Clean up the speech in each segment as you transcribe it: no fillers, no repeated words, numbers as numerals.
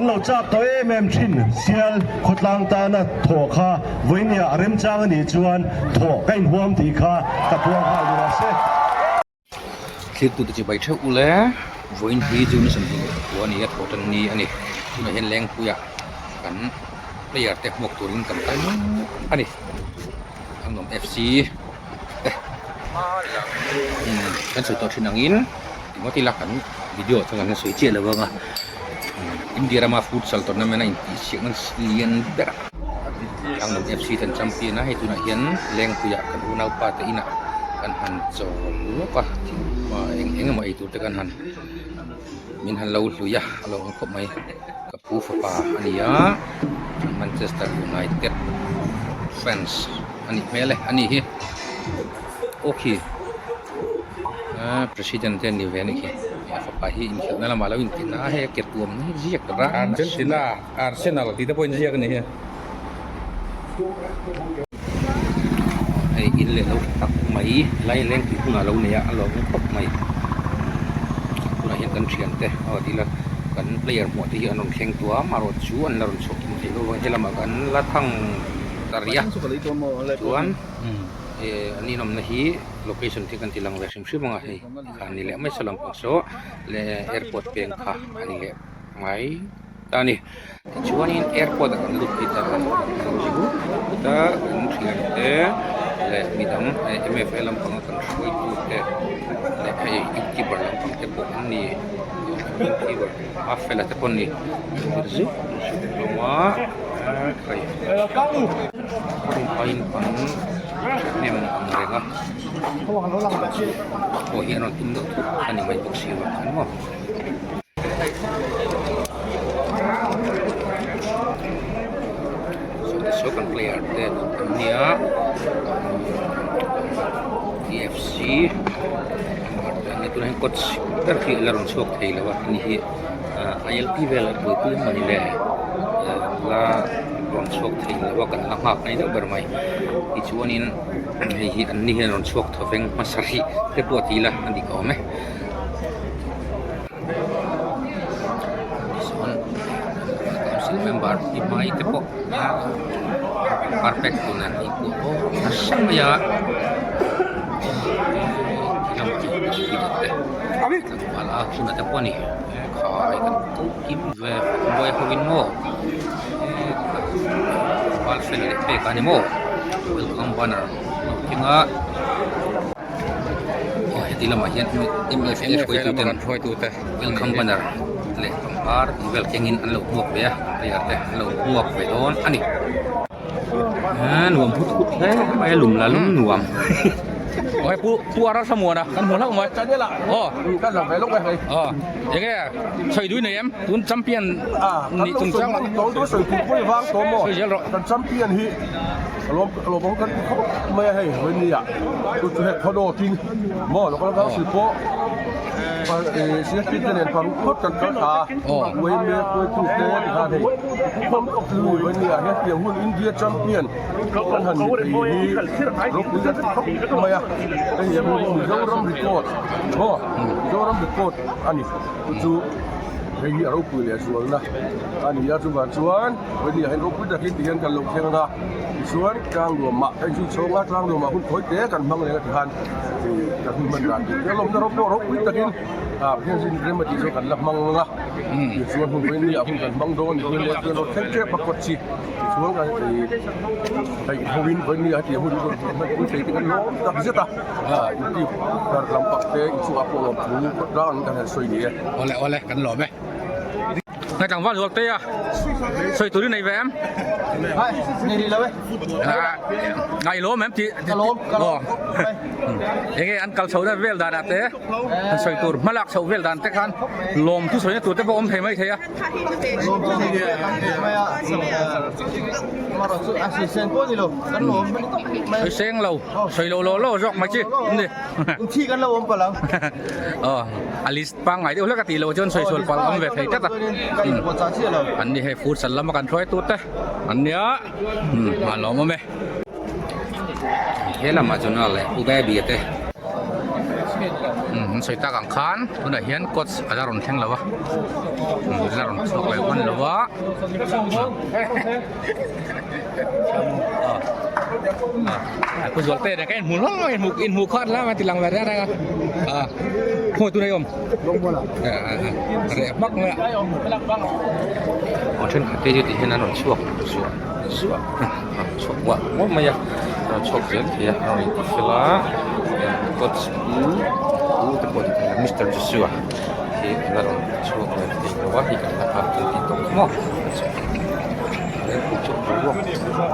Kan lo chak tawh em em thin sial khawtlang tana thawh kha vawinia a remchang a nih chuan thawh ka inhuam tih kha ka puang nghal ni rawh se. Thirtute chu bai theuh ule, vawiin hi June 24 a ni a, thawh tan ni a ni. Tunah hian Lengpuiah kan player te hmuak turin kan kal mek a ni. Thangnuam FC te kan sawi tawh thin angin tingawt ila kan video chuan kan sawi chiah lo ang a, India rama futsal tournament a intihsiakna lian ber a Thangnuam FC ten champion a, hei tunah hian Lengpuiah kan unaupa te inah kan han chaw lawk a, eng eng emaw eitur te kan han min han lo hlui a, a lo awm khawp mai. Ka pu fapa a ni a, Manchester United fans a nih hmel e, a ni hi aw khi ahh president te an ni ve a nih khi a fapa hi inkhelhna lamah lo intin a hei a ke tuam hi ziak ran a Argentina Arsenal tih te pawh in ziak a ni hi. Hei in leh lo tha tak mai helai leng tih hunah lo nei a a lawm khawp mai tunah hian kan thiante aw ti ila kan player hmuh te hi an rawn thleng tawh a amaherawh chu an la rawn chhuak thum theih loh avangin helamah kan la thang ta rih a chuan eh an inawmna hi location te kan ti lang ve hrim hrim ang a hei tikhan a ni leh mai saw lampang saw leh airport peng kha a ni leh mai. ta a ni tichuanin airport ah kan lut phei ta a chuta kan thian te leh midang mfa lampanga kan hruaitu te leh hei youtuber lampang te pawh an ni youtuber a fela te pawh an ni an zir zuk zuk hlawm a hei aiin kan thahnem ang reng a pawh hi an rawn tum deuh thut a ni mai bawk si a ni maw. Saw kan player te an nia TFC tunah hian coach ber khi la rawn chhuak thei lo a ani hi ILP vel a buaipui emaw ni le la rawn chhuak thei lo a kan la nghak ngai deuh ber mai tichuanin hei hi an ni hian rawn chhuak thaw veng hmasa hrih te pawh ti ila a dik awm e. Sawn council member ti hmai te pawh carpet tur nen a inkuah bawk nasa mai a tlangval a hun te pawh a ni khai kan ko kim ve buai ho in maw val fel leh pek a ni maw welcome banner a lo keng a. Aw heti lamah hian mfa hruaituten welcome banner leh pangpar tih vel kengin an lo hmuak ve a player te an lo hmuak ve dawn a ni a nuam hut hut hle mai a lum la lum nuam Aw hei pu pu a ral thlamuan a kan hmu hlauh mai aw aw enge sawi dui nei em tun champion nih chungchang sawi zel rawh champion hi Lawm lawm ang kan ti khawp mai a hei vawiin ah chu chu hei khaw dawtin maw local council pawh CSP te nen paruk phawt kan kal thla a vawiin mek hruaitu te tikhan hei vawiin ah hian tiang hun India champion kan han ni thei hi ropui kan ti khawp mai a hei hian Mizoram record maw Mizoram record a ni chu chu hei hi a ropui leh zualna a ni a chuvang chuan. Vawiin ah hian ropui takin ti hian kan lo thleng a, tichuan Tlangnuamah hei chu chhawng a, Tlangnuamah hun thawi te kan hmang leh a tikhan ih kan hun hman dan tur te a lawmna rawng pawh ropui takin ah Pathian zin rem a tih chuan kan la hmang ang a, tichuan hun vawiin ni ah hun kan hmang dawn a ni leh chuan rawn thleng tep a kawt chi tichuan kan ih hei hoin vawiin ni ah hetiang hun hi rawn hman pui thei te kan lawm tak zet a, ah youtube tar lampak te inchungah pawh lawm thu khawtlang ang kan han sawi ni e. Awle awle kan lawm e. Ngai tlangval zual te a sawi tur i nei ve em? Nei rih lo e. Ngai lawm em ti? Ka lawm, ka lawm. Enge an kal chho na vel dan ah te an sawi tur hmalak chhoh vel dan te khan lawm thu sawina tur te pawh awm thei mai thei a. Lawm chu sawi tur tam khawp mai a. Amaherawh chu a sawi pawh a ni lo, kan lawm a ni tawp mai. Sawi seng lo, sawi lo law law zawk mai chi. Inthi kan lo awm palh ang. Aw, a list. Pangngai deuh hlek a tih loh chuan sawi sual palh awm ve thei tlat a. An ni hei futsal lama kan hruai tute an nia a lawm awm e. He lamah chuan a leh U Baby te. An sawi tak ang khan tunah hian coach a la rawn thleng lo a, a la rawn chhuak leh hman lo a. Pu Zualte nen ka inhmu hlawm a, inhmu khat hlauh a ti lang ve reng reng a, khawngaih tuna i awm? Reh hmak mai a. Aw thenkhat te chu ti hian an rawn chhuak zuah zuah a rawn chhuak muah muah mai a, a rawn chhuak zel thei a, a rawn inti fel a, coach pu pu te pawh ti thei a Mister Joshua hi a la rawn chhuak ve thei lo a, hei kan la nghak kan tih tawh kha maw chu boruak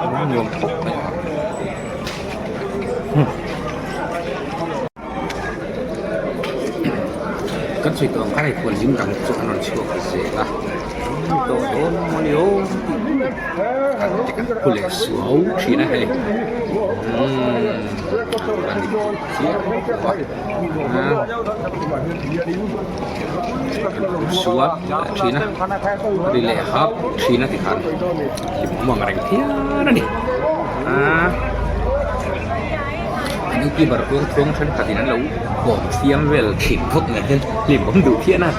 a nuam khawp mai a. Kan sawi tawh ang khan hei khualzing dang chu an rawn chhuak zel a tawh dawn mawni aw an te kan phu leh suau thin a hei umm a ni chiah bawk a an sual leh thin a ri leh hap thin a tikhan hlimawm ang reng phian a ni a. An youtuber kuang tluang thenkhatin an lo kawm thiam vel thin khawp mai hian hlimawm duh phian a.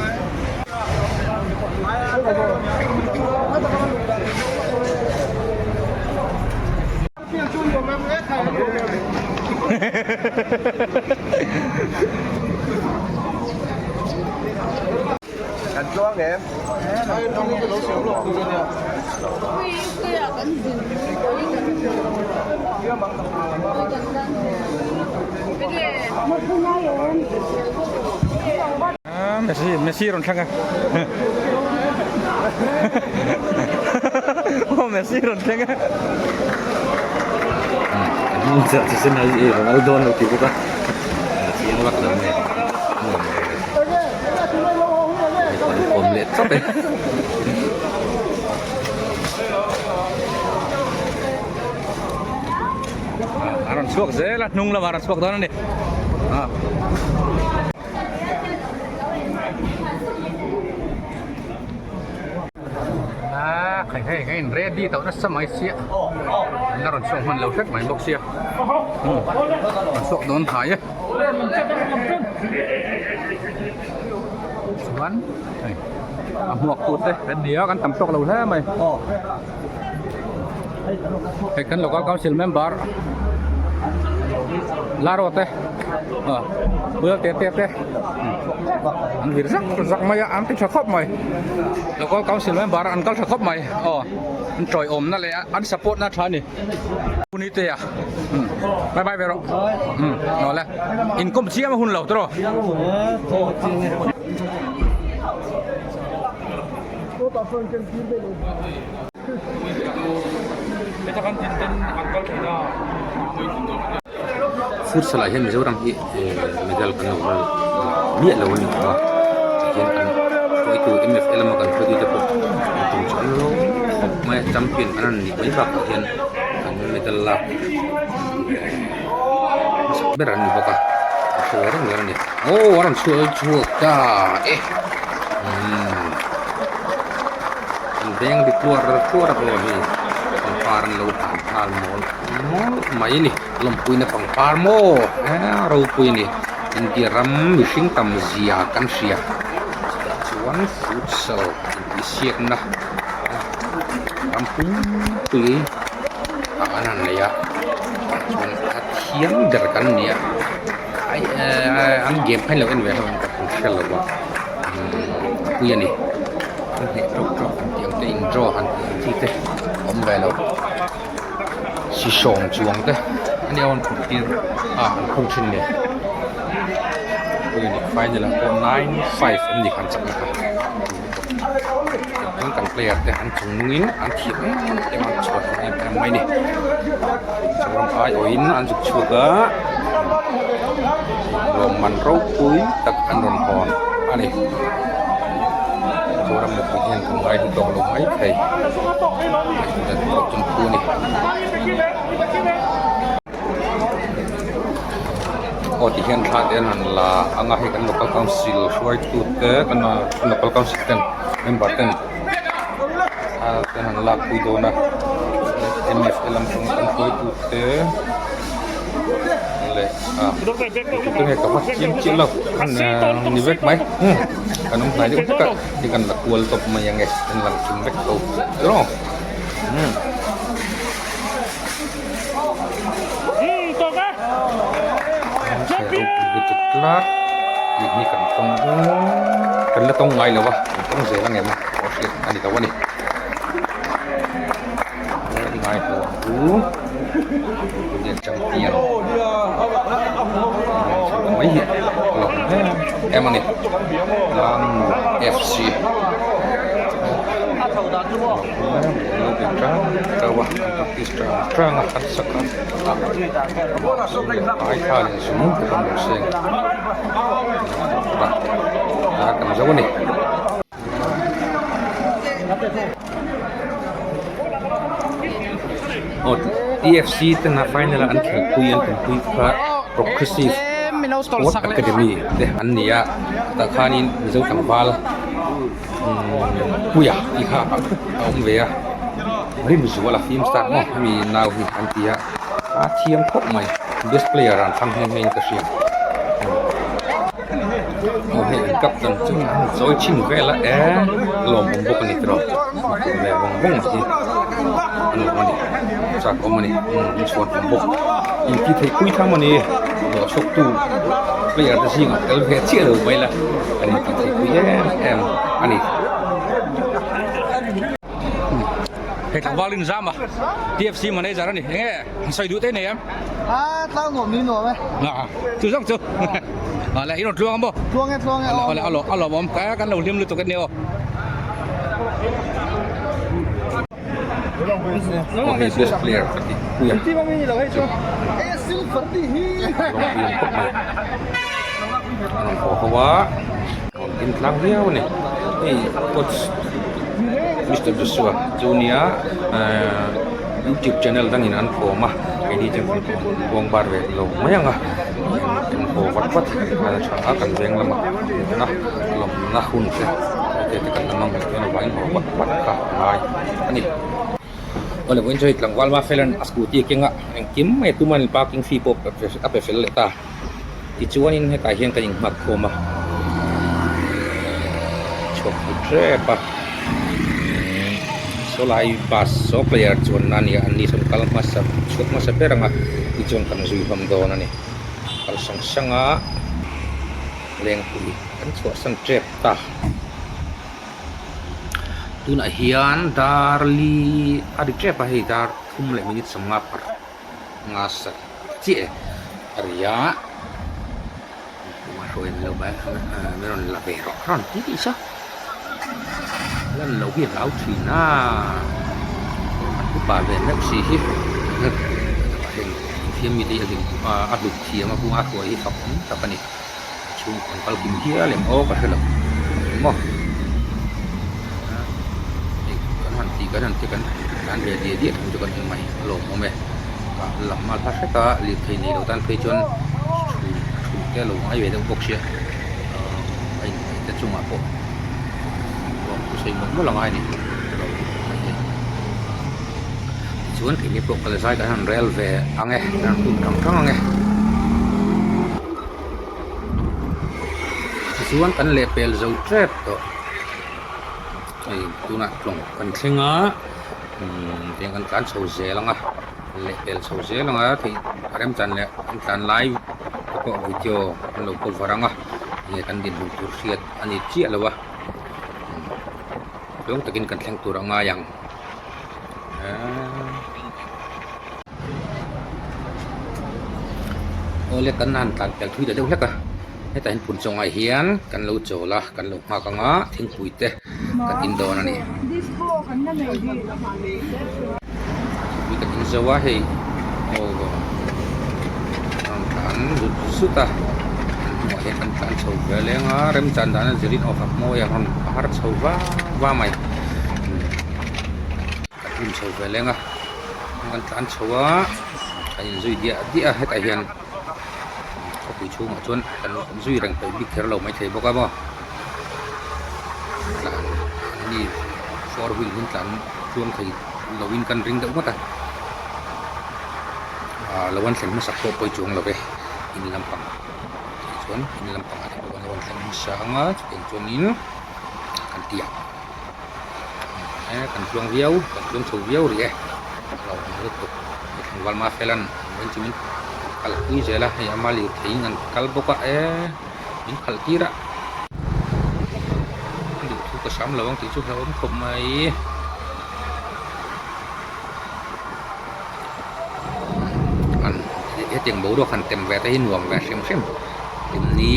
Messi Messi rawn thleng a aw Messi rawn thleng a Ronaldo an lo ti bawk a chiang vak lo mai awm leh tlat e. A rawn chhuak zel a hnung lamah a rawn chhuak dawn a ni a khai hei ka in ready tawh nasa mai sia an la rawn chhuak hman lo hret mai bawk sia an chhuak dawn thai e chuan hei a hmuak tute kan ni a kan tam tawk lo hle mai hei kan local council member Laro te Puia te te te an vir zak zak mai a an ti tha khawp mai local council member an kal tha khawp mai aw an tawiawmna leh an support na tha a ni. Punite a bye bye ve rawh aw le inkawm chiam a hun lo tawh Futsal ah hian Mizoram hi medal kan lo la miah lo a ni awm a tihian kan hruaitu MFA lama kan hruaitu te pawh an tum chu an lo khawp mai a champion an rawn nih mai bakah hian an medal lak hmasak ber an ni bawk a a hre reng reng a ni aw a rawn chhuak chhuak ta e umm an beng ri tluar tluar a aw hei pangpar an lo hlan nghal mawl mawlh mai a ni lawmpuina pangpar maw eee ropui a ni India ram mihring tam zia kan hria chutah chuan futsal intihsiakna ram pumpui ah an han nei a chuan a thiam ber kan ni a an game kha an lo en ve hlauh ang ka hre lo a pui a ni an hneh tawk tawk an tih ang te in draw han tih ang chi te a awm ve lo sisawm chuang te a nia an phurh tir a an khung thin ni pui a ni final ah pawh 9-5 an ni khan chakna kha. Tin kan player te an chung nungin an thiam em em a chhuat em em mai a ni chuan aiawhin an zuk chhuak a lawmman ropui tak an rawn hawn a ni Mizoram mipui hian kan ngai hlu tawk lo mai thei chu a ni. Aw ti hian thla te an han la ang a hei kan local council hruaitu te kan local council ten member ten thla te an han lak pui dawn a mfa lam pang kan hruaitu te. Leh a tute nge ka va chiang chiah lo ni vek mai kan awm hnai deuh hlek a ti kan la kual tawp mai ange kan lang thim vek tho tiraw umm. Hmeichhe ropui lutuk tlat tih hi kan tawng kan la tawng ngai lo a kan tawng zel ang em pawh hriat a ni lo a ni. Ngai ho ang u Indian champion mai hi a lo em em a ni Tlangnuam FC lo be tang tang a an practice tang tang a an sak a ai thla leh zum te pawh an lo seng a kan zo a ni. Aw TFC tena final a an khelhpui an tumpui kha Progressive Sport Academy te an ni a tah khanin Mizo tlangval Puia tih kha a awm ve a Rimzuala film star maw hemi nau hi an ti a a thiam khawp mai best player ah an thlang nghe nghe in ka hria. Aw hei an captain chu an chawi chhin vel a e lawmawm bawk a ni tiraw hmuh ve vawng vawng mai hi a nuam a ni chak awm a ni umm chhuan awm bawk inti theih pui tham a ni hlawh chhuak tu player te zingah tel ve chiah lo mai la an inti theih pui em em a ni. Hei tlangval in zam a TFC manager a ni eng nge an sawi duh te nei em? A tlang nuam ni nuam e. A chu zawk chu a le i rawn tluang a maw? Tluang e tluang e aw. A lo a lawmawm ka kan lo hlim lutuk ania aw. Aw hei best player ka ti pui a. Lawngpui khawp mai. An rawn haw ho a. Rawn ding tlang viau a ni hei coach Mister Joshua chu nia ehh youtube channel dangin an kawm a keini chuan kan kawm buang bar ve lo mai ang a kan haw vat vat a tha a kan veng lamah na lawmna hun te te te kan la hmang leh dawn avangin haw vat vat kha a ngai a ni. Awle vawiin chu hei tlangval Mafelan a scooty a keng a engkim mai a tum a ni parking fee pawh a pe fel leh ta. Tichuanin hetah hian kan innghat khawm a, chhuak thei tep a, saw lai bus saw player chuanna a ni a, anni sawn kal hmasa chhuak hmasa ber ang a, tichuan kan zui hlawm dawn a ni. Kal sang sang a, lengpui kan chhuahsan tep ta. Tunah hian dar li a ri tep a, hei dar thum leh minute 50 par. Nga sak chiah e a ri a hruai an lo min rawn la ve rawh rawn ti tih sa lan loh hi a hlau thin a an upa ve meuh si hi heng thiam mite hi a hlim a hlut thiam a bunga hruai hi fak awm tak a ni chhungkaw an kal kim hial em aw ka hre lo maw hei kan han tih kan han ti kan tlan ve diah diah thung chu kan hmu mai a lawmawm e tah lam a hla hrek a lirthei nei lo tan phei chuan chhun chhun te a lo ngai ve deuh bawk sia ahh a inhmeh te chungah pawh lawm chu sawi mawlh mawlh a ngai a ni tichuan keini pawh kal zai kan han rel ve ang e kan han tum tang tang ang e. Tichuan kan lehpel zo tep tawh hei tunah tlawng kan thleng a umm tiang kan tlan chho zel ang a lehpel chho zel ang a theih a remchan leh kan tlan lai te pawh video an lo cover ang a enge kan dinhmun tur hriat a ni chiah lo a tluang takin kan thleng tur a ngai ang eee. Awle kan han tlan pel thui ta deuh hlek a hetah hian phun chawngah hian kan lo chawl a kan lo nghak ang a thingpui te kan in dawn a ni thingpui kan in zo a hei aw rawn tlan zut zut a hmuh ah hian kan tlan chho ve leng a remchan dan a zirin aw fak mawi a rawn a har chho va va mai kan hun chho ve leng a. An tlan chho a an inzui diah diah a hetah hian khawpui chhungah chuan kan zui reng peih bik kher lo maithei bawk a maw tlan ni four wheel hi tlan tluang thei lovin kan ring deuh ngawt a ah lo an thlen hmasak pawh pawi chuang lo ve. In lampang ah chuan in lampang ah te pawh an rawn thleng hmasa ang a chutiang chuanin kan ti ang e kan tluang viau kan tluang chho viau rih e a hlauhawm lutuk hei tlangval Mafelan vawiin chu min kalpui zel a hei ama lirtheiin an kal bawk a e min khalh tir a a duhthu ka sam lo ang tih chu hlauhawm khawp mai. An hetiang boruak han tem ve te hi nuam ve hrim hrim tum ni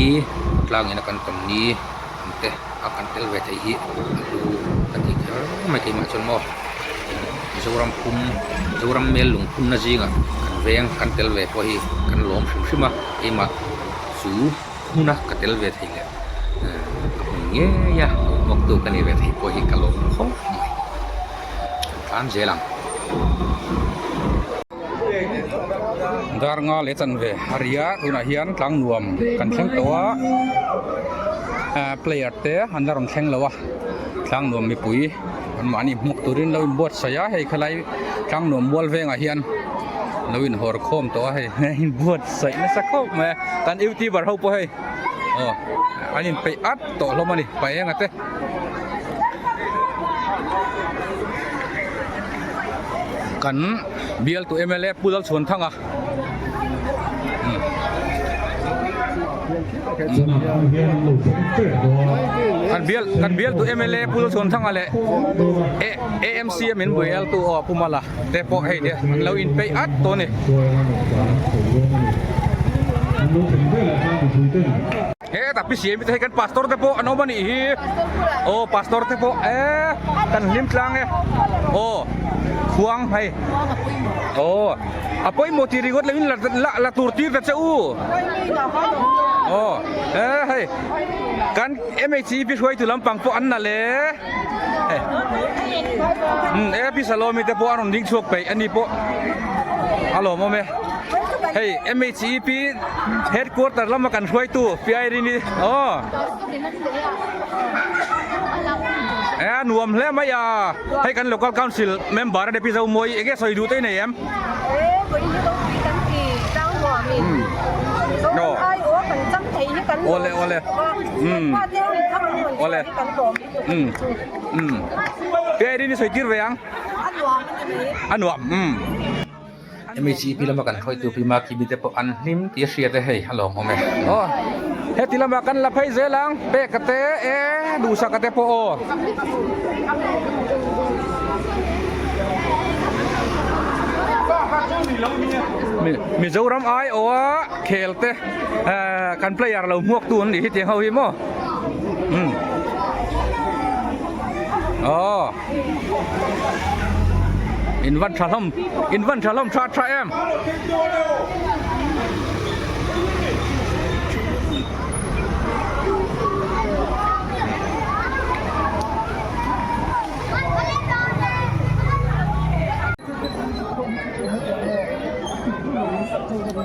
tlangin a kan tawn ni ang te a kan tel ve theih hi a hlu ka ti kher mai keimah chuan maw Mizoram phum Mizoram mel lungphunna zingah kan veng kan tel ve pawh hi kan lawm hrim hrim a keimah chu hmuna ka tel ve thei leh a hmun ngei a lo hmawktu ka ni ve thei pawh hi ka lawm khawp mai. Tlan zel ang. Dar nga leh chanve a ri a tunah hian tlang nuam kan thleng tawh a ah player te an la rawn thleng lo a tlang nuam mipui an mahni hmuk turin lo inbuatsaih a hei khalai tlang nuam mual vengah hian lo inhawr khawm tawh a hei inbuatsaih nasa khawp mai a kan youtuber ho pawh hei aw an inpeih at tawh hlawm a ni paenga te. Kan bialtu mla Pu Lalchhuanthanga kan bial kan bialtu mla Pu Lalchhuanthanga leh AMC a min buailtu aw Pu Mala te pawh hei te an lo inpeih at tawh a ni. Hetah pi siam te hei kan pastor te pawh an awm a nih hi aw pastor te pawh e kan hlim tlang e aw khuang hei aw a pawimawh tih ringawt lo in la la la tur tir ta che u aw e hei kan M_H_E_P hruaitu lampang pawh an nalh e hei umm e pi Salawmi te pawh a rawn ding chhuak peih a ni pawh a lawmawm e hei M_H_E_P. Headquarter lama kan hruaitu Pi Irene-i aw e a nuam hle mai a hei kan local council member a ni Pi Zomawi enge sawi duh te i nei em? Awle awle umm awle umm umm Pi Irene-i sawi tir ve ang a nuam umm. Mhep lama kan hruaitu Pi Makibi te pawh an hlim tih a hriat e hei a lawmawm e. Aw heti lamah kan la phei zel ang peka te e duhsaka te pawh aw. Mizoram aiawha khel te kan player lo hmuaktu an nih hi tiang ho hi maw. Aw. In van tha hlawm in van tha hlawm tha tha em.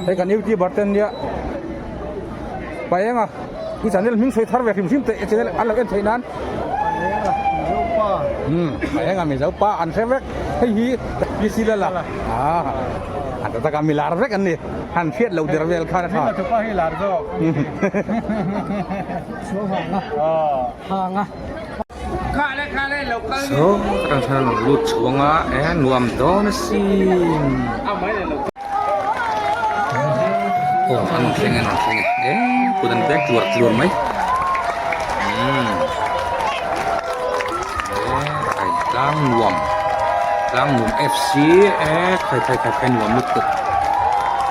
Hei kan youtuber ten nia Paenga I channel hming sawi thar ve hrim hrim teh i channel an lo en theih nan. Umm a enga Mizo pa an hre vek hei hi PC Lala ah an ta taka mi lar vek an ni han hriat loh der vel khan a tha. Saw atang chuan a rawn lut chhuang a e nuam dawn asin. Aw an rawn thleng e an rawn thleng e e kut an bek tluar tluar mai umm e khai tlang nuam tlang nuam F C e khai khai khai khai nuam lutuk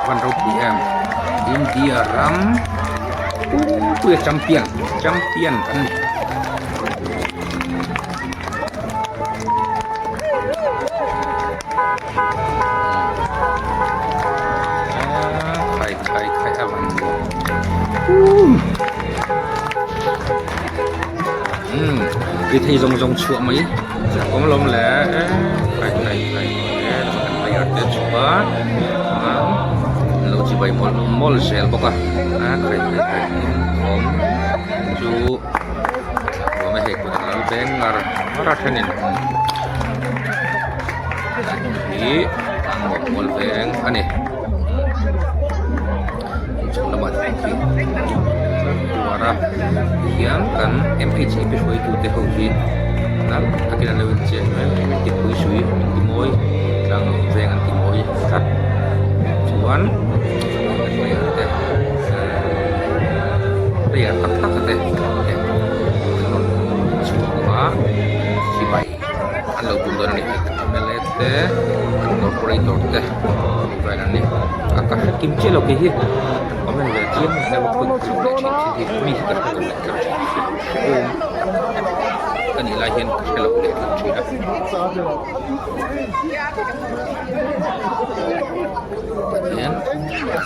van ropui em India ram puia champion champion kan ni. Khai khai khai a van umm ri thei zawng zawng chhuah mai awm lawm le khai khai khai kan player te chuan an lo chibai mawlh mawlh zel bawk a khai khai khai awm chu ruang a hei kut an lo beng ngar ngar a thenin. Hi mual veng a ni. chung lamah thing khi a tuar a tihian kan MHIP hruaitute ho hi nalh takin an lo inchei mai a min ti pui sui min ti mawi tlang veng an ti mawi tlat chuan player te player tak tak te an rawn chhuak ang a sipai an lo bul dawn a ni mla te an corporator te vel an ni a ka hre kim chiah lo kei hi comment ve chiam a ni hi mi hi ka hre lo leh tlat thin ka nih lai hian ka hre lo leh tlat thin a. Tihian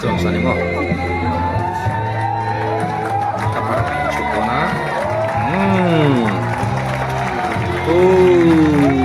chuan sawn emaw cover a chhuk dawn a umm oohh.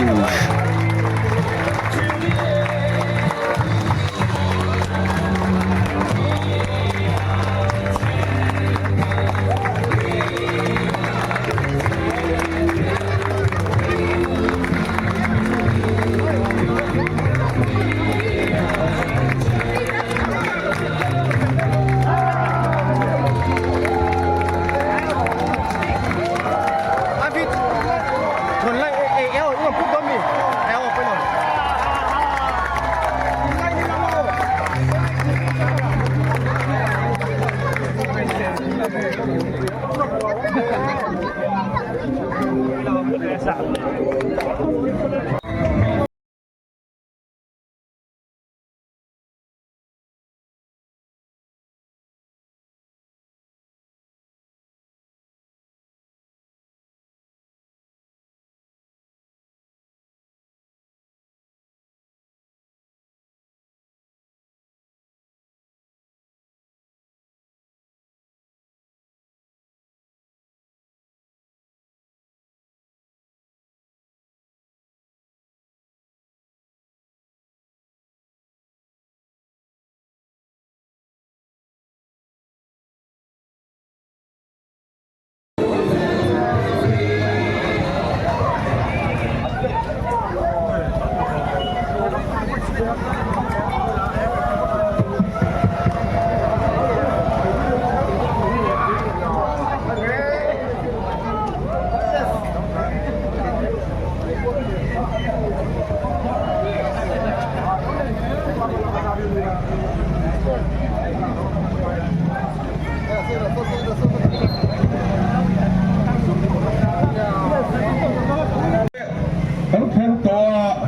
Kan thleng tawh a,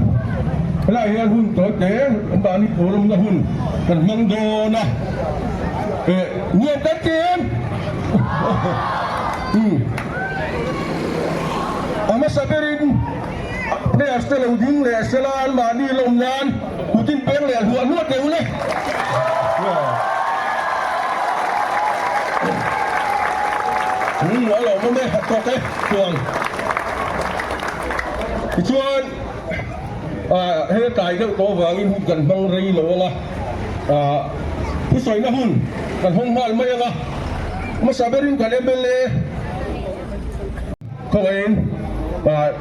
helaiah hian hun tawi te mahni pawlawmna hun kan hmang dawn a, eh nuam kan ti em? A hmasa berin players te lo ding leh sela an mahni lawm nan kut in peng leh hluah hluah teh u le. A lawmawm e, a tawk e chuang. Tichuan hei a tlai deuh tawh avangin hun kan hmang rei lo ang a, thusawina hun kan hawng nghal mai ang a, hmasa berin kan mla khawngaihin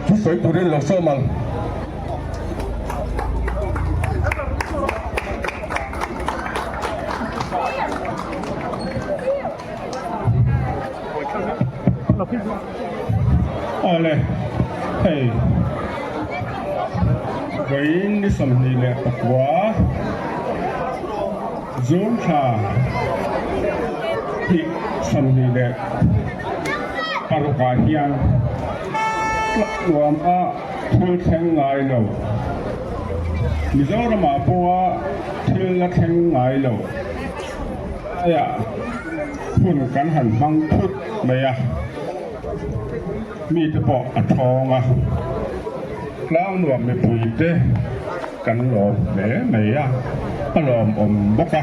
thusawi turin lo sawm ang. Awle, hei vawiin ni 29 June thla hi 26 ah hian tlanuam a thil thleng ngai lo, Mizoram ah pawha thil la thleng ngai lo laiah hun kan han hmang thut mai a, mite pawh a thawng a, Tlangnuam mipuite kan lawm hle mai a, a lawmawm bawk a.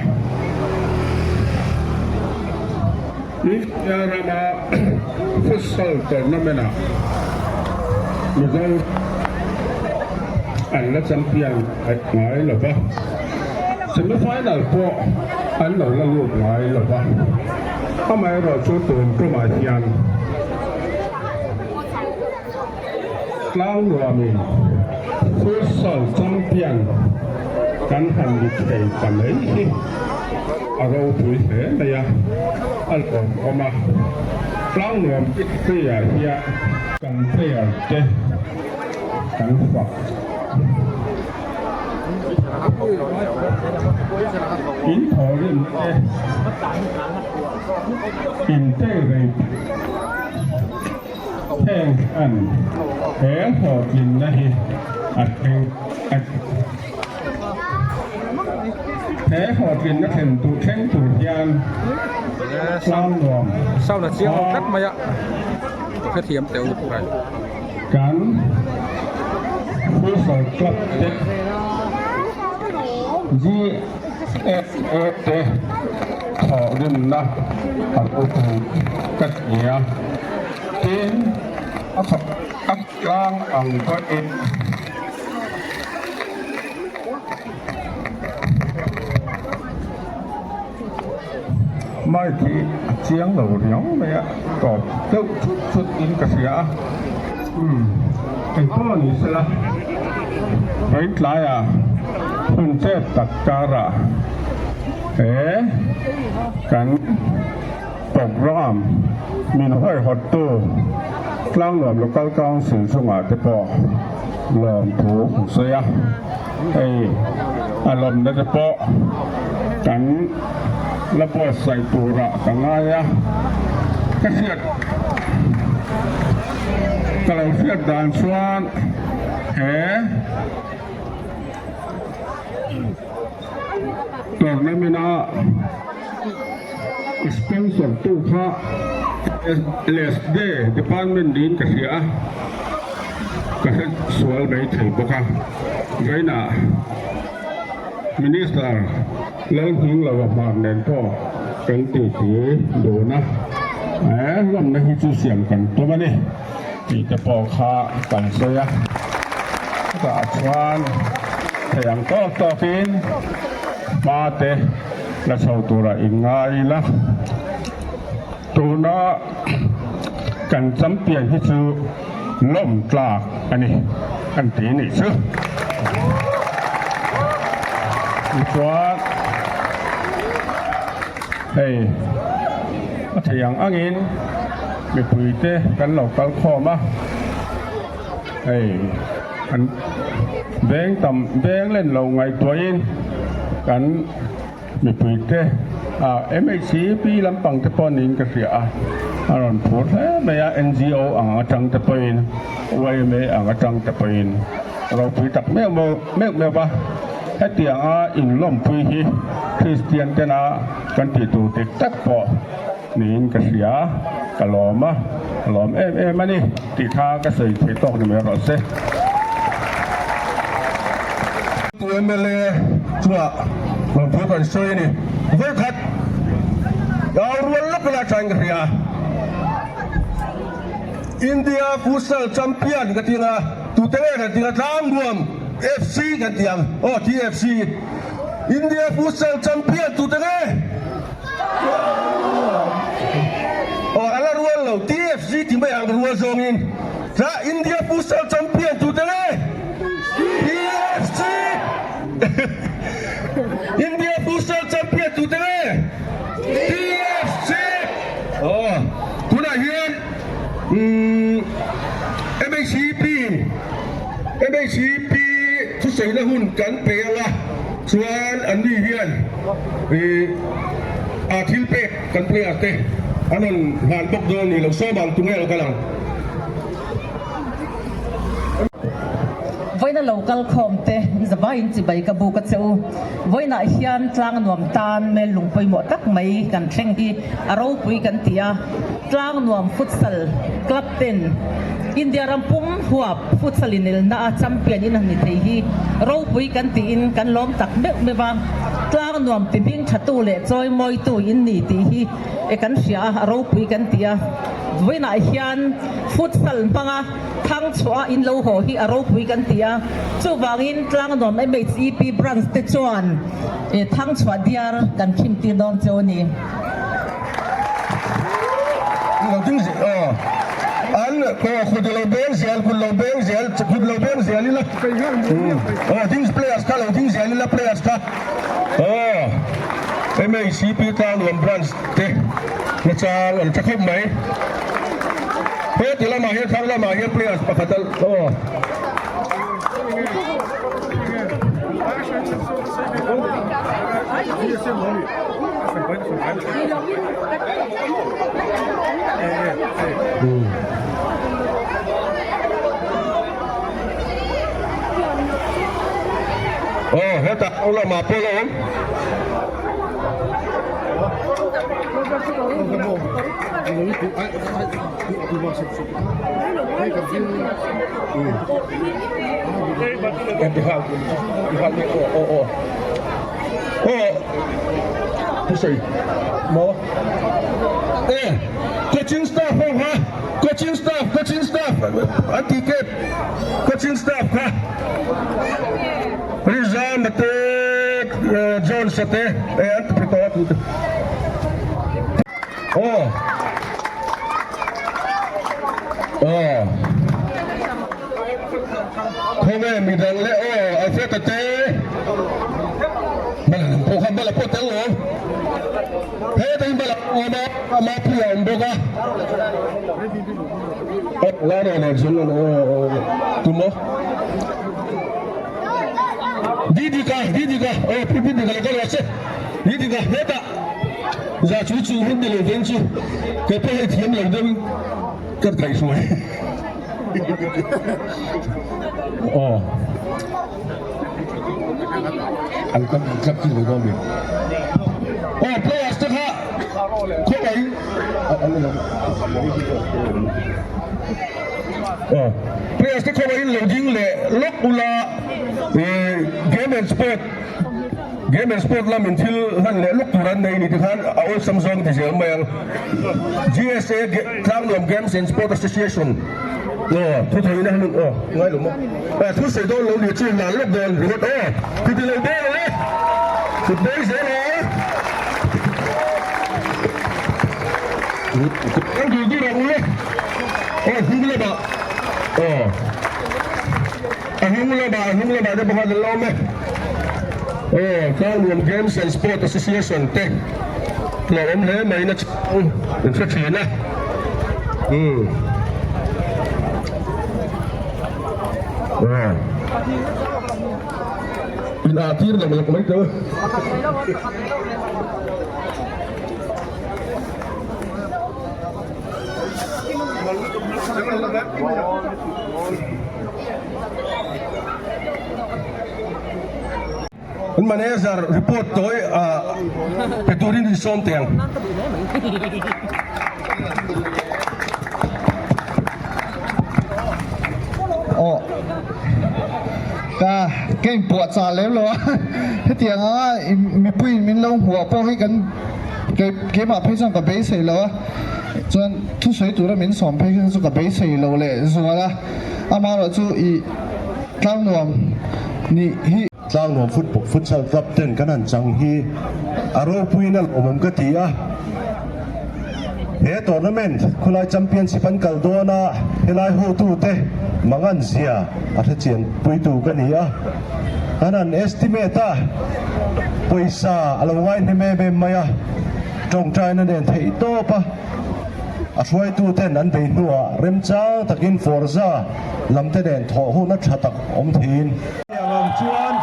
India rama futsal tournament-ah Mizo an la champion ngai lo va, semi-final pawh an lo la lut ngai lo va, amaherawhchu tun tumah hian Tlangnuamin futsal champion kan han ni thei ta mai hi. a ropui hle mai a, a lawmawm a. Tlangnuam player hian kan player te kan fak. In thawhrim te in tei rei heng hian he hlawhtlinna hi a thleng a ni. He hlawhtlinna thlen tur thleng tur hian Tlangnuam Kan Futsal Club te GFA te thawhrimna a ropui ka ti a, tin a tlang ang pawhin. Mic hi a chiang lo riau mai a, tawp deuh chut chut in ka hria a, umm engpawh ni sela Vaintlaiah hun chet tak karah he kan programme min huaihawttu Tlangnuam Local Council chungah te pawh lawmthu an sawi a, hei a lawmna te pawh kan la buatsaih turah ka ngai a, ka hriat ka lo hriat dan chuan he tournament a sponsor tu kha LSD department niin ka hria a, ka hre sual mai thei bawk a, vawiinah Minister Lalhmingloa hmar nen pawh kan titi dun a, he hlawmna hi chu siam kan tum a ni tih te pawh kha kan sawi a, chutah chuan thei ang tawk tawkin hma te la chho tura inngai ila, tuna kan champion hi chu lawm tlak a ni an ti nih chu. Tichuan hei a thei ang angin mipuite kan lo kal khawm a, hei an veng tam veng len lo ngaihtuahin kan Mipuite ah MHCP lampang te pawh niin ka hria a, a rawn phur hle mai a, NGO ang atang te pawhin, yma ang atang te pawhin ropui tak meuh meuh meuh va, hetianga inlawmpui hi Kristian tena kan tih tur dik tak pawh niin ka hria, ka lawm a, ka lawm em em a ni tih kha ka sawi thei tawk ni mai rawh se. Tu mla chungah lawmthu kan sawi a ni. Vawikhat dau rual lawk ila thain ka hria. India Futsal Champion ka ti anga, tute nge kan ti anga Tlangnuam FC kan ti ang, aw TFC. India Futsal Champion tute nge? Aw a la rual lo, TFC ti mai ang rual zawngin. Tla India Futsal Champion tute nge? TFC! India Futsal Champion tute nge? TFC! Aw tunah hian umm MHCP in MHCP thusawina hun kan pe ang a, chuan anni hian ih a thil pek kan player te an rawn hlan bawk dawn ni lo, sawm ang tunge lo kal ang. Vawiina lo kal khawm te zavaiin chibai ka buk a che u. Vawiinah hian tlang nuam tan mel lung pawimawh tak mai kan thleng hi a ropui kan ti a. Tlang nuam futsal club ten India ram pum huap futsal inelna a champion in han ni thei hi ropui kan tiin kan lawm tak meuh meuh a. Tlang nuam ti hming thatu leh chawimawitu in ni tih hi e kan hria a, a ropui kan ti a. Vawiinah hian futsal hmanga thang chhuah a in lo haw hi a ropui kan ti a, chuvangin Tlangnuam MHEP branch te chuan thang chhuah diar kan khim tir dawn cheu a ni. Lo ding zel aw. An aw khut lo beng zel khut lo beng zel khut lo beng zel ila aw ding players kha lo ding zel ila players kha aw. MHCP Tlangnuam Branch te nachang an tha khawp mai. He ti lamah hian thlang lamah hian players pakhat a aw. Aw hetah aw lamah pawh la awm. Coaching staff ho kha coaching staff coaching staff an tih tep coaching staff kha Rizama te Jones a te an ti phe tawh a tute aw aw khawnge midang leh aw Alfred a te bala lam pawh kha bala pawh tel lo heta hi bala awm a ama pui a awm bawk a la rawh nen chuan aw tum aw Didika Didika aw pu Didika lo kal rawh se Didika hetah za chu chu hun ni lo veng chu kei pawh hei thiam lo deuh in ka kaihhruai aw an kan club chi lo dawn mi aw players te kha khawngaih an lo aw players te khawngaihin lo ding leh lawk ula game and sport Game and Sport lamin thil hlan leh lawk tur an nei ni tikhan a awlsam zawng ti zel mai ang. GSA Tlangnuam Games and Sport Association aw thu thawina hmun aw ngai lo maw aw thu sawi dawn lo ni chu hlan lawk dawn ringawt aw thu ti lo dawn ang e kut bawi zel ang kan dul dur ang ule aw hnung lamah aw A hnung lamah a hnung lamah te pakhat an la awm e. Aw, Tlangnuam Games and Sport Association te hlauh awm hle mai na chhung in hre thin a. Umm. Aw. In ah tir lam lak mai teh u. An manager report tawi ah pe turin in sawm teh ang. Aw ka ka inpuah chah lem lo a hetiang anga mipuiin min lo hmuh pawh hi kan keimah phei chuan ka beisei lo a chuan thusawi tura min sawm phei kha chu ka beisei lo leh zual a. Amaherawh chu i tlangnuam nih hi. Tlangnuam Futsal Club ten kan han chang hi a ropuiin a lawmawm ka ti a. He tournament khawlai championship an kal dawn a, helai hotute mangan zia a hrechian puitu ka ni a. Kan han estimate a, pawisa a lo ngai hnem em em mai a, tawngtaina nen theih tawp a. A hruaituten an bei hnuah remchang takin Forza lamte nen thawh hun a tha tak awm theiin. Tiang ang chuan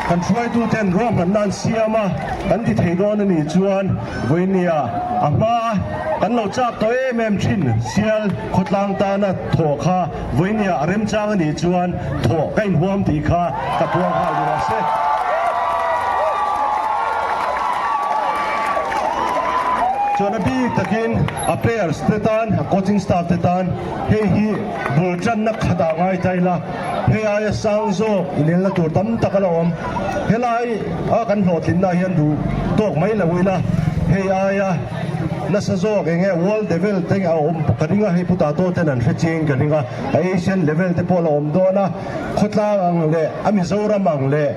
kan hruaituten ruahmanna an siam a, kan ti thei dawn a nih chuan vawinia a hma kan lo chak tawh em em thin sial khawtlang tana thawh kha vawinia a remchang a nih chuan thawh ka inhuam tih kha ka puang nghal ni rawh se. Chuan a bik takin a players te tan, a coaching staff te tan hei hi bul tanna khatah ngai ta ila, hei aia sang zawk inelna tur tam tak a la awm. Helai a kan hlawhtlinna hian duh tawk mai lo ila, hei aia nasa zawk eng nge world level te a awm ka ring a, hei Pu Tato ten an hre chiang ka ring a, a Asian level te pawh a la awm dawn a. Khawtlang ang leh a Mizoram ang leh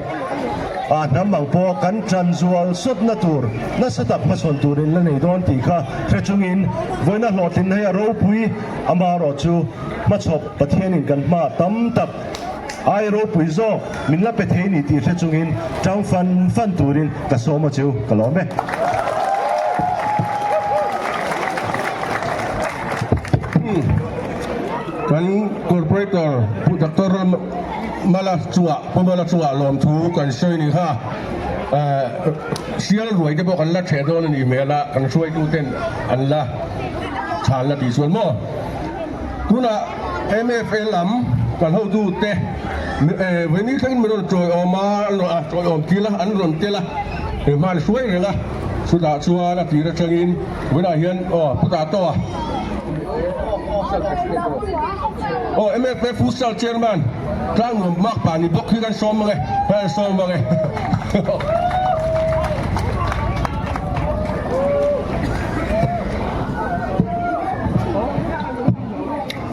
a hnam ang pawh kan tan zual sawtna tur nasa tak hmasawn turin la nei dawn tih kha hre chungin vawiina hlawhtlinna hi a ropui amaherawh chu hmachhawp Pathianin kan hma tam tak. Ai ropui zawk min la pe thei ni tih hre chungin tang fan fan turin ka sawm a chu ka lawm e. Kan Corporator Pu Doctor Mala chungah Pu Mala chungah lawmthu kan sawi ni kha sial ruai te pawh kan la theh dawn a nih hmel a, kan hruaituten an la chhan la tih chuan maw tunah MFA lam kan hotute vawiin thlengin min rawn tawiawm a, an rawn tawiawm tir a, an rawn tel a, hman hruai reng a, chutah chuan a tir atangin vawiinah hian aw Pu Tatoa aw MFA Futsal Chairman Tlangnuam Makpa ni bawk hi kan sawm ang e, kan sawm ang e.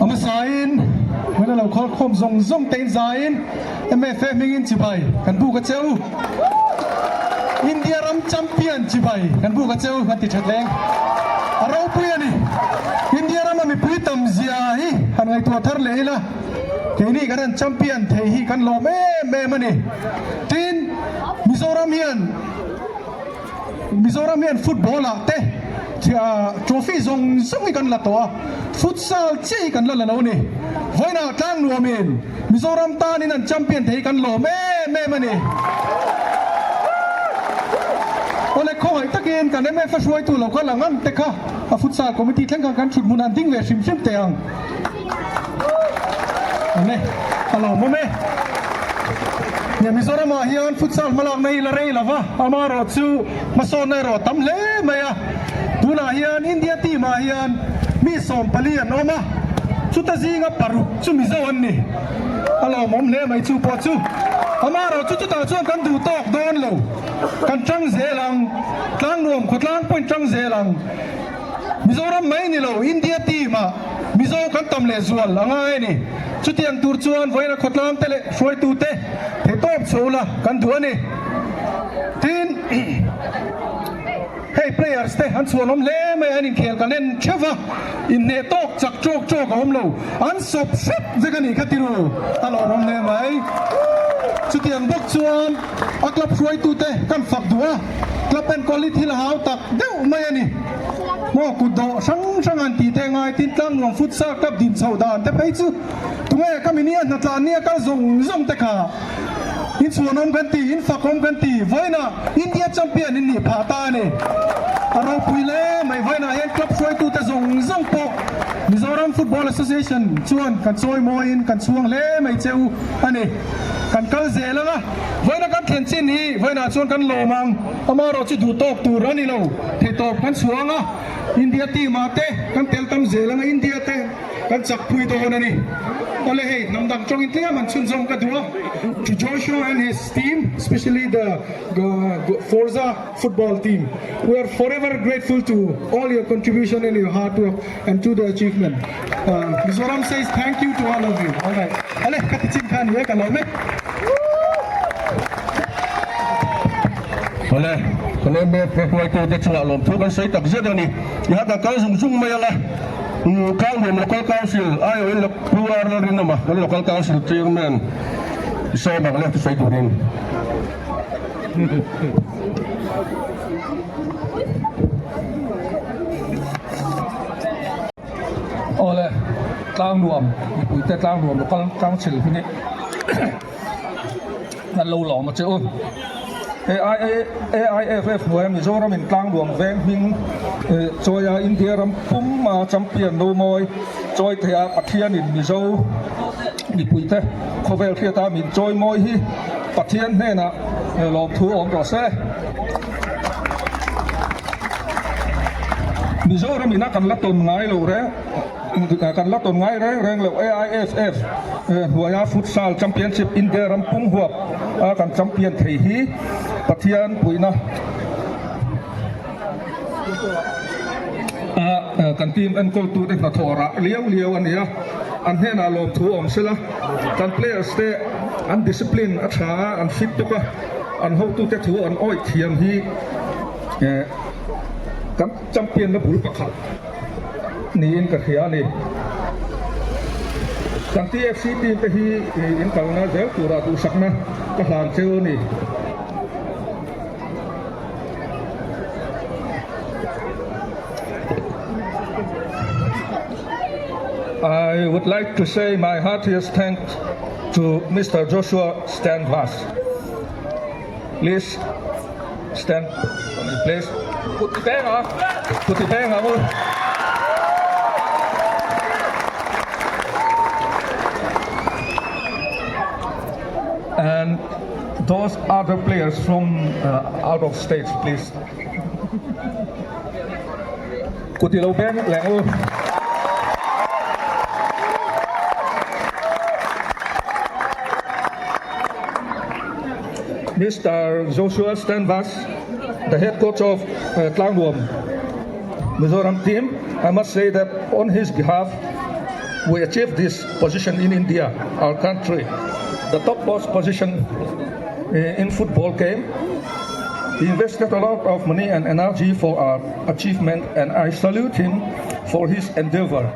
A hmasain min a lo khawl khawm zawng zawng te in zaiin MFA hmingin chibai kan buk a cheu. India ram champion chibai kan buk a cheu kan ti that leng. A ropui a ni. India rama mipui tam zia hi han ngaihtuah thar leh ila keini kan han champion thei hi kan lawm em em a ni. Tin, Mizoram hian Mizoram hian football ah te trophy zawng zawng hi kan la tawh a, futsal chiah hi kan la la lo a ni. Vawiinah Tlangnuamin Mizoram tanin an champion thei hi kan lawm em em a ni. Awle khawngaih takin kan MFA hruaitu lo kal ang ang te kha a futsal committee thleng khan kan thut hmun an ding ve hrim hrim teh ang. Awle a lawmawm e. Nia Mizoramah hian futsal hmalakna hi la rei lo va, amaherawh chu hmasawnna erawh a tam hle mai a. Tunah hian India team ah hian mi 14 an awm a, chuta zinga paruk chu Mizo an ni. A lawmawm hle mai chu pawh chu. Amaherawh chu chutah chuan kan duh tawk dawn lo, kan tang zel ang, Tlangnuam khawtlang pawhin tang zel ang. Mizoram mai ni lo, India team ah Mizo kan tam leh zual a ngai a ni. Chutiang tur chuan vawiina khawtlang te leh hruaitu te theihtawp chho la kan duh a ni. Tin, hei players te an chhuanawm hle mai a, an inkhel kan en theuh va, inhneh tawk chak tawk tawk a awm lo, an sawp hrep vek a nih kha tiru a lawmawm hle mai. Chutiang bawk chuan a club hruaitu te kan fak duh a, club enkawl hi thil a hau tak deuh mai a ni. Maw kut dawh hrang hrang an tih te ngai tin Tlangnuam futsal club din chhoh dan te phei chu tunge ka mini a hnatlan nia kal zawng zawng te kha in chhuanawm kan ti in fakawm kan ti vawiinah India champion in nih phah ta a ni. A ropui hle mai vawiinah hian club hruaitu te zawng zawng pawh Mizoram Football Association chuan kan chawi mawiin kan chhuang hle mai che u a ni. Kan kal zel ang a vawiina kan thlen chin hi vawiinah chuan kan lawm ang amaherawh chu duh tawk tur a ni lo. Theihtawp kan chhuang a, India team ah te kan tel tam zel ang a, India te kan chak pui dawn a ni. Awle hei hnam dang tawngin tlem an chhunzawm ka duh a, to Joshua and his team, especially the Forza football team, we are forever grateful to all your contribution and your hard work and to the achievement. Mizoram says thank you to all of you. Alright, awle ka ti chin kha ni e, ka lawm e. Awle, kan MF hruaitute chungah lawmthu kan sawi tak zet a ni. I hat a kal zung zung mai ang a, Tlangnuam Local Council aiawhin Pu R Lalrinawma kan Local Council Chairman i sawm ang le thusawi turin. Awle, Tlangnuam mipuite Tlangnuam Local Council hi ni. Kan lo lawm a che u. AIFF hnuaia Mizoram in tlangluang veng hming chawia India ram pum a champion no mawi chawi thei a Pathian in Mizo mipuite khawvel hriata min chawi mawi hi Pathian hnenah lawmthu awm rawh se. Mizoram ina kan la tawn ngai lo reng. Kan la tawn ngai reng reng loh AIFF hnuaia Futsal Championship India ram pum huap a kan champion thei hi Pathian puihna a kan team enkawltute hnathawh rah liau liau a ni a, an hnenah lawmthu awm sela, kan players te an discipline a tha a, an fit bawk a, an hotute thu an awih thiam hi kan champion na bul pakhat. Niin ka hria a ni. Kan TFC team te hi in kalna zel tura duhsakna ka hlan cheu a ni. I would like to say my heartiest thanks to Mister Joshua Stanvas. Please stand on your place. Kut ti peng a, kut ti peng ang u. And those other players from uh, out of states, please. Kut i lo beng leng u. Mister Joshua Stanvas, the head coach of uh, Tlangnuam Mizoram team, I must say that on his behalf, we achieved this position in India, our country, the topmost position eh, in football game. He invested a lot of money and energy for our achievement and I salute him for his endeavor.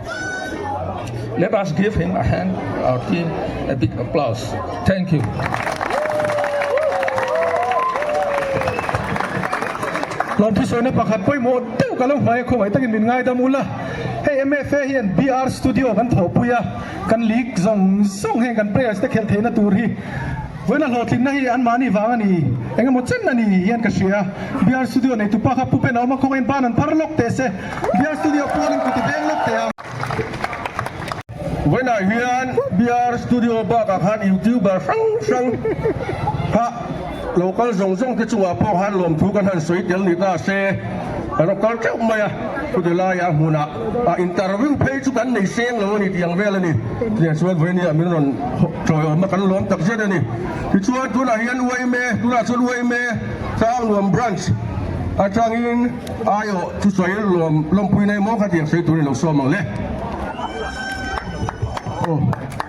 Let us give him a hand, our team, a big applause. Thank you. Lawmthisawina pakhat pawimawh deuh ka lo hmai a khawngaih takin min ngaidam ula. Hei MFA hian BR Studio kan thawhpui a, kan league zawng zawng heng kan players te khelh theihna tur hi Vawiina hlawhtlinna hi anmahni vang a ni, eng emaw chen a ni hian ka hria. BR Studio neitupa kha Pu Pen a awm a, khawngaih in ban an phar lawk teh se. BR Studio pualin kut i veng lawk teh ang. Vawiinah hian BR Studio bakah khan YouTuber hrang hrang kha lo kal zawng zawng te chungah pawh khan lawmthu kan han sawi tel ni ta se, kan rawn kal teuh mai a, chutih laiah hmunah interview phei chu kan nei seng lo a ni tih ang vel a ni. Tiang chuan vawinia min rawn Tawiawm a kan lawm tak zet a ni. Tichuan tunah hian UAMA, tunah chuan UAMA Tlangnuam Branch atangin aiawh thusawi lawm lawmpui nei maw kha tiang sawi tur i lo sawm ang le. Aw,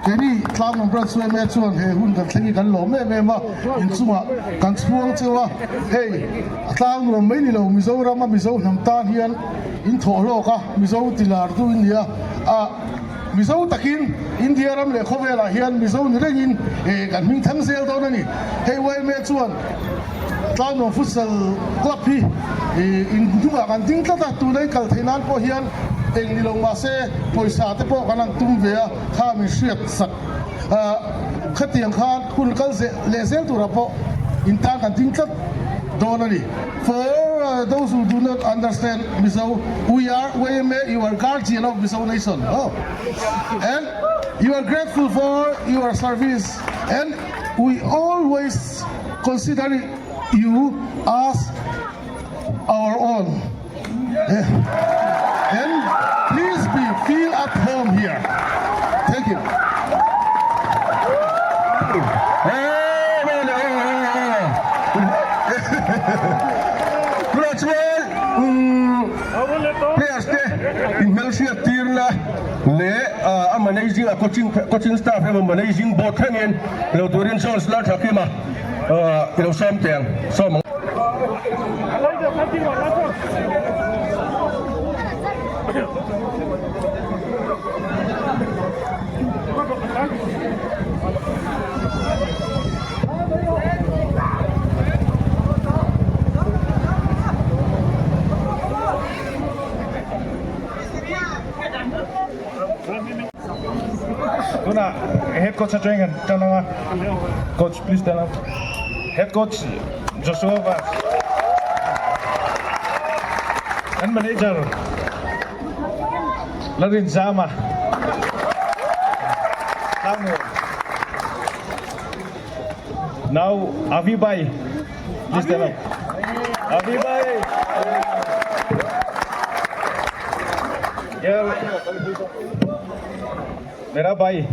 keini Tlangnuam Branch UAMA chuan he hun kan thleng hi kan lawm em em a, inchungah kan chhuang cheu a, hei a Tlangnuam mai ni lo Mizoram a Mizo hnam tan hian in thawh hlawk a, Mizo tilar tu in ni a, a. Mizo takin India ram leh khawvelah hian Mizo ni rengin kan hming thang zel dawn a ni. Hei yma chuan Tlangnuam Futsal Club hi in hnungah kan ding tlat a, tuna i kal theih nan pawh hian eng ni lo mahse pawisa te pawh kan han tum ve a, kha min hriat sak khatiang khan hun kal leh zel turah pawh in tan kan ding tlat dawn a ni. For those who do not understand Mizo, we are YMA, you are guardian of Mizo nation. Oh. And you are grateful for your service and we always consider you as our own. And please be feel at home here. Thank you. Tunah chuan players te inhmelhriat tirna leh a managing a coaching coaching staff emaw managing board thlengin lo turin Jones Lalthakima i lo sawm teh ang sawm ang. Tuna head coach atangin kan tan ang a, coach please stand up. Head coach Joshua Vaz and manager Larin Zama. Now Avi Bhai please stand up. Avi Bhai. Here Mera Bhai.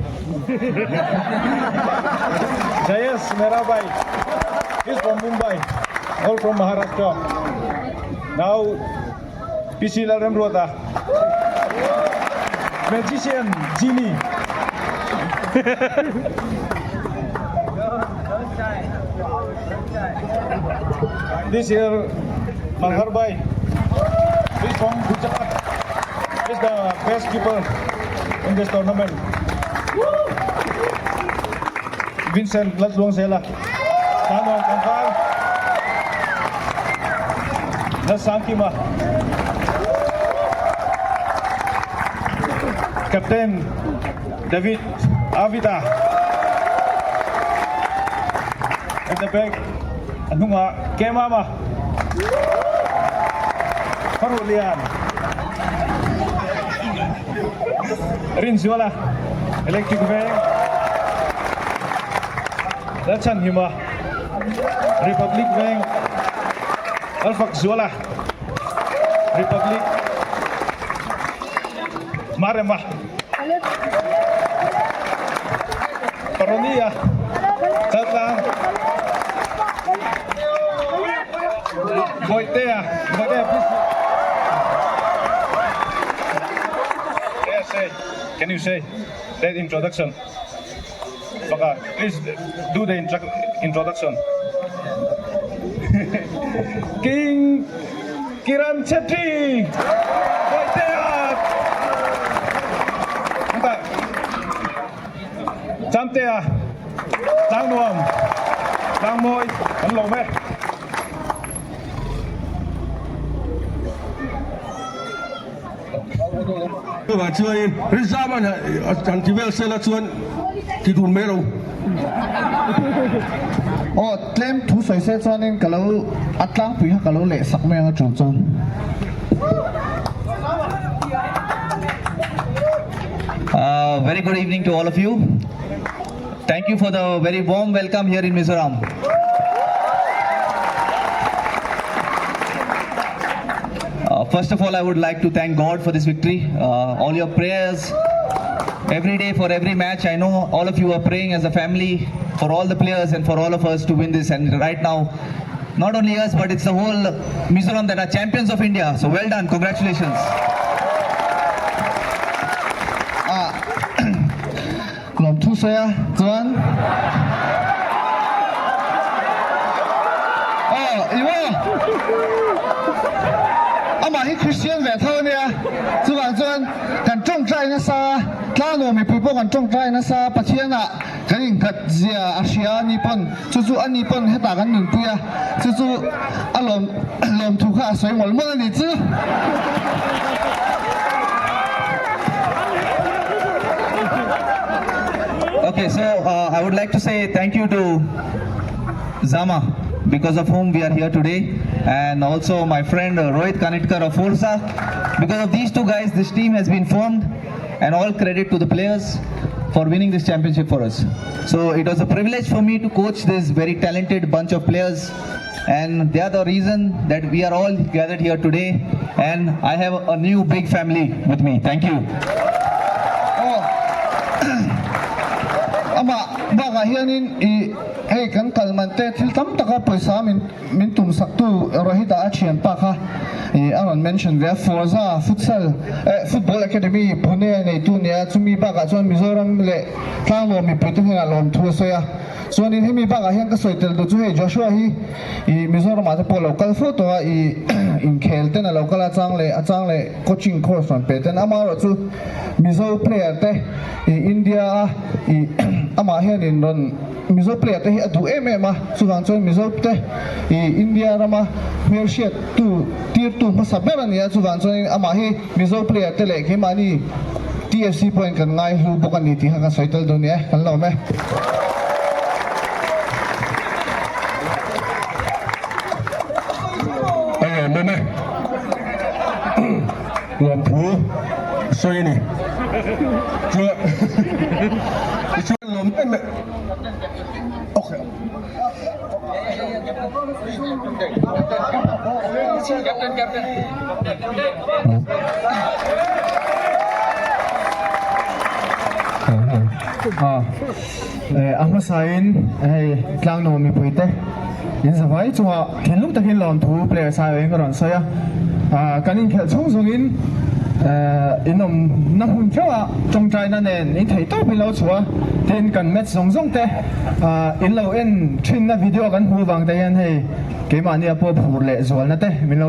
Jayesh Mera Bhai. He's from Mumbai. All from Maharashtra. Now PC Lalremruata. Magician Genie. This year Malhar Bhai. He's from Gujarat. He's the best keeper in this tournament. Vincent Laltluangzela, Tlangnuam Tlangval, Lalsangkima, Captain David Avida, at the back a hnungah Kemama, Kharuhlian, Rinzuala, Electric Veng, Lalchhanhima, Republic Veng, Lalfakzuala, Republic, Marema, Paronia, Chaltlang, Bawihtea, Bawihtea please. Yes, say, can you say that introduction? Baka, please do the introduction. King Kiran Chetri! Bawihtea! Chamtea, Tlangnuam, Tlangmawi an lo ve. Chuvang chuanin Rizama han ti vel sela chuan ti dun mai lo. Aw tlem thu sawi se chuanin ka lo a tlangpui kha ka lo leh sak mai ang a tul chuan. Very good evening to all of you. Thank you for the very warm welcome here in Mizoram. Uh, first of all, I would like to thank God for this victory. Uh, all your prayers every day for every match. I know all of you are praying as a family for all the players and for all of us to win this. And right now, not only us, but it's the whole Mizoram that are champions of India. So well done. Congratulations. Ah, Lawmthu sawi a chuan aw i maw amah hi Christian ve tho ania chuvang chuan kan tawngtai nasa tlangnuam mipui pawh kan tawngtai nasa Pathian ah kan inkhat zia a hria ani pawn chu chu ani pawn hetah kan nunpui a chu chu a lawm lawmthu kha a sawi mawlh mawlh ani chu. Okay, so uh, I would like to say thank you to Zama because of whom we are here today and also my friend uh, Rohit Kanitkar of Forza. Because of these two guys, this team has been formed and all credit to the players for winning this championship for us. So it was a privilege for me to coach this very talented bunch of players and they are the reason that we are all gathered here today and I have a new big family with me. Thank you. Aw amah bakah hianin i hei kan kal man te thil tam taka pawisa min min tum sak tu Rohit-a a thian pa kha i a rawn mention ve a Forza Futsal eh Football Academy Pune a neitu nia chumi bakah chuan Mizoram leh Tlanglaw mipui te hnenah lawmthu a sawi a. Chuanin hemi bakah hian ka sawi tel duh chu hei Joshua hi ih Mizoramah te pawh a lo kal fo tawh a, ih inkhel ten a lo kal a, a chang leh a chang leh coaching course rawn pe ten amaherawh chu Mizo player te ih India a ih amah hianin rawn Mizo player te hi a duh em em a, chuvang chuan Mizo te ih India rama hmelhriat tu tirtu hmasa ber a ni a, chuvang chuanin amah hi Mizo player te leh keimahni TFC pawhin kan ngai hlu bawk a ni tih kha ka sawi tel dawn ni e, kan lawm e. A lawmawm e. Lawmthu sawi a ni. Chuan tichuan lawm em em okay. A hmasain hei tlangnuam mipuite in zavai chungah thinlung takin lawmthu player sai ka rawn sawi a, kan inkhelh chhung zawngin in awmna hmun theuhah tawngtaina nen in theih tawp in lo chhuah a, tin kan match zawng zawng te in lo en thinna video kan hmuh vang te hian hei keimahnia pawh phur leh zualna te min lo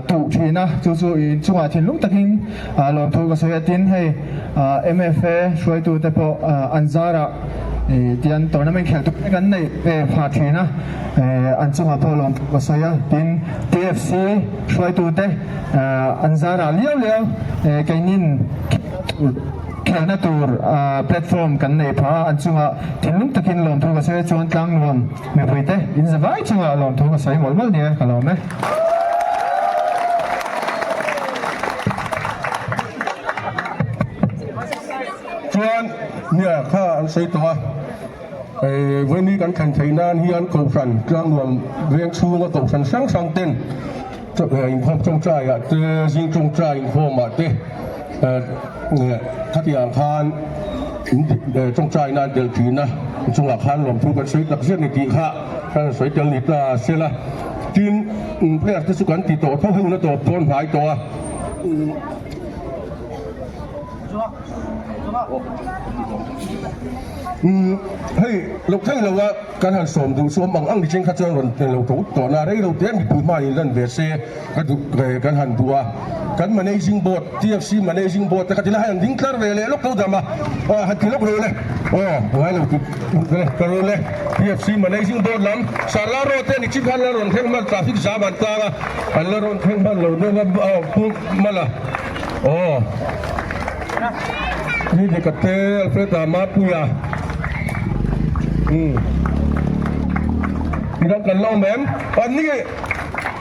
tuh thin a, chu chu in chungah thinlung takin lawmthu ka sawi a, tin hei MFA hruaitute pawh an zarah. Tian tournament khelh tur te kan neih ve phah thin a, an chungah pawh lawmthu ka sawi a. Tin, TFC hruaitute an zarah liau liau keinin khelhna tur platform kan neih phah a, an chungah thinlung takin lawmthu ka sawi a. Chuan Tlangnuam mipuite in zavai chungah lawmthu ka sawi mawlh mawlh nia ka lawm e. Chuan nia kha an sawi tawh a, vawiini kan thlen theih nan hian Kohhran Tlangnuam veng chhunga Kohhran hrang hrang ten inkhawm tawngtai ah te, zing tawngtai inkhawm ah te khatiang khan tawngtai nan tel thin a, chungah khan lawmthu kan sawi tak zet ni tih kha kan sawi tel ni ta sela. Tin, player te chu kan ti tawh tho heng na tawp dawn hnai tawh a. Umm hei lo thei lo a kan han sawm duh chu awm ang ang ni cheng kha chuan rawn lo tho tawh na rei lo te mipui hma in lan ve se ka duh kan han duh a kan managing board TFC managing board te kha tilai an ding tlar ve leh lawk lo dam a han ti lawk lo le aw ngai lo ti ka rawn le TFC managing board lam Sarla road te ni chik han la rawn thleng hman traffic jam an tang a an la rawn thleng hman lo deuh a pu mala Aw Ni dika te Alfreda Mapuia umm midang kan la awm em an ni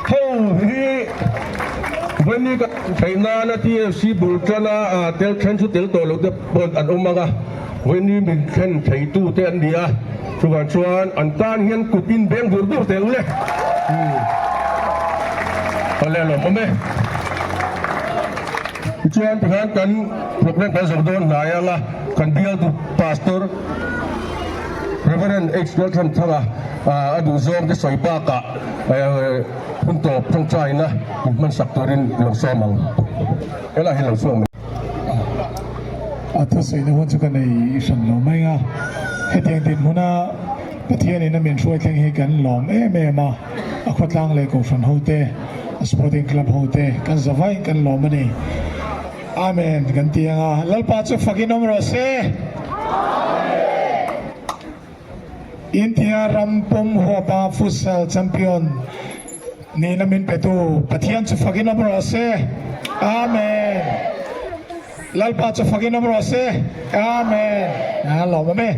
ho hi Vawini ka theih nana TFC bul tana tel then chu tel tawh loh te pawh an awm ang a Vawini min thlen thei tu te an ni a chuvang chuan an tan hian kut in beng dur dur teh ule umm awle lawm awm e. Tichuan tikhan kan program kan zawh dawn hnai ang a, kan bialtu Pastor Reverend H. Lalthanthanga a duhzawng te sawi bakah hun tawp tawngtaina min hmansak turin lo sawm ang. Helai hi lo chhuak mai. A thusawi na hun chu ka nei hran lo mai a, hetiang dinhmuna Pathianin a min hruai thleng hi kan lawm em em a. A khawtlang leh Kohhran hote, a Sporting Club hote kan za vain kan lawm a ni. Amen kan ti ang a, Lalpa chu fakin awm rawh se. Amen. India ram pum huapa futsal champion nihna min petu Pathian chu fakin awm rawh se. Amen. Lalpa chu fakin awm rawh se. Amen. A lawm awm e.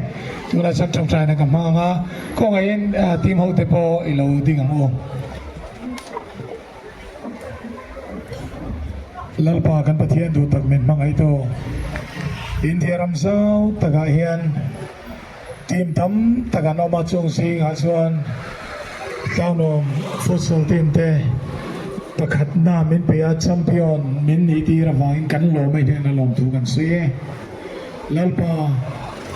Tunah chuan tawngtaina ka hmang ang a, khawngaihin team ho te pawh i lo ding ang u. Lalpa kan Pathian duh tak min hmangaihtu India ram zau takah hian team tam tak an awm a, chung zingah chuan Tlangnuam futsal team te pakhatna min pe a, champion min nih tir avangin kan lawm a hian a lawmthu kan sawi e. Lalpa,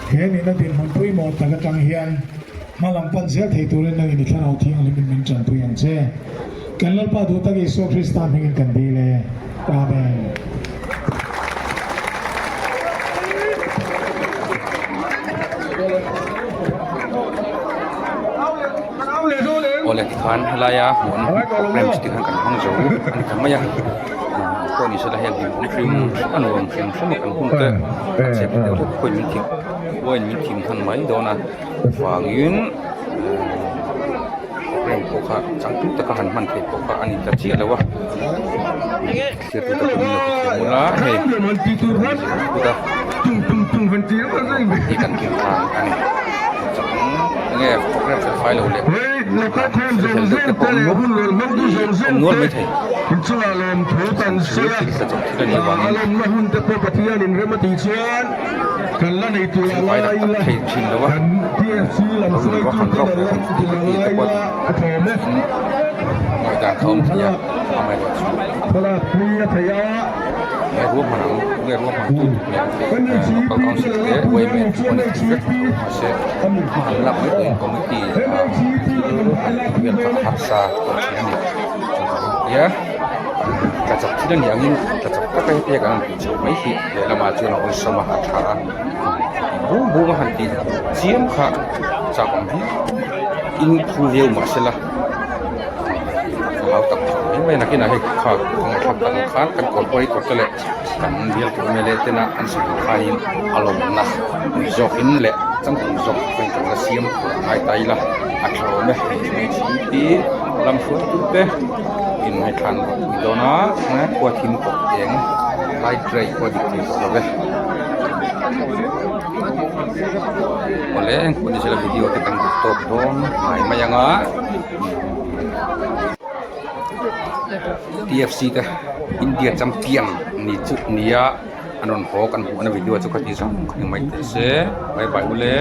he nihna dinhmun pawimawh tak atang hian hma lam pan zel thei turin nangin i thlarau thianghlimin min tanpui ang che. Kan Lalpa duh tak Isua Krista hmingin kan dil e. Amen. Awle tikhan helaia hmuh an programme chi tikhan kan hmang zo a ni ta mai a pawh ni sela heng hlim hrim a nuam hrim hrim a kan hun te a chep deuh hlek pawhin min thim pawhin min thim hman mai dawn a vangin programme pawh kha changtlung taka han hman theih pawh kha a ni ta chiah lo a thlir tu te pawh min lo hmu thiam ula hei hi kan kim than a ni enge programme fel fai lo leh fel deuh te pawh awm nual mai thei thil tla chawp thil a nih avangin thil fai tak tak thei thin lo a lo han rawk leh han tih te pawh ngaihdan kha awm thei a amaherawhchu chu nge ruahman ang nge ruahman tu leh local council te yma te pawh ni thei vek mahse hma han lak mai turin committee ah thil han tih vel kha a harsa tawh thin a ni chuvang tia tla chak thil a nih angin tla chak taka hetia kan han tih chhoh mai hi lehlamah chuan a awlsam a a tha a bung bung a han tih chiam kha chak ang hi in phu viau mahsela. Hau tak tak mai mai. mai a nakinah hei kha kawngthlak ang khan kan corporator te leh kan bial tu mla tena an sawi ang khanin a lawmna pui zawkin leh changtlung zawk pawhin kan la siam tur a ngai ta ila a tha awm e hei chu hmeichhe hi lam hruaitu te inngaithlan pui dawn a khua thim tawh eng light ray pawh a dik thei tawh lo ve awle engpawh ni sela video te kan duh tawk dawn hnai mai ang a. TFC te India champion ni chu nia an rawn haw kan hmuhna video chu ka ti zawng kha ni mai teh se bye bye ule.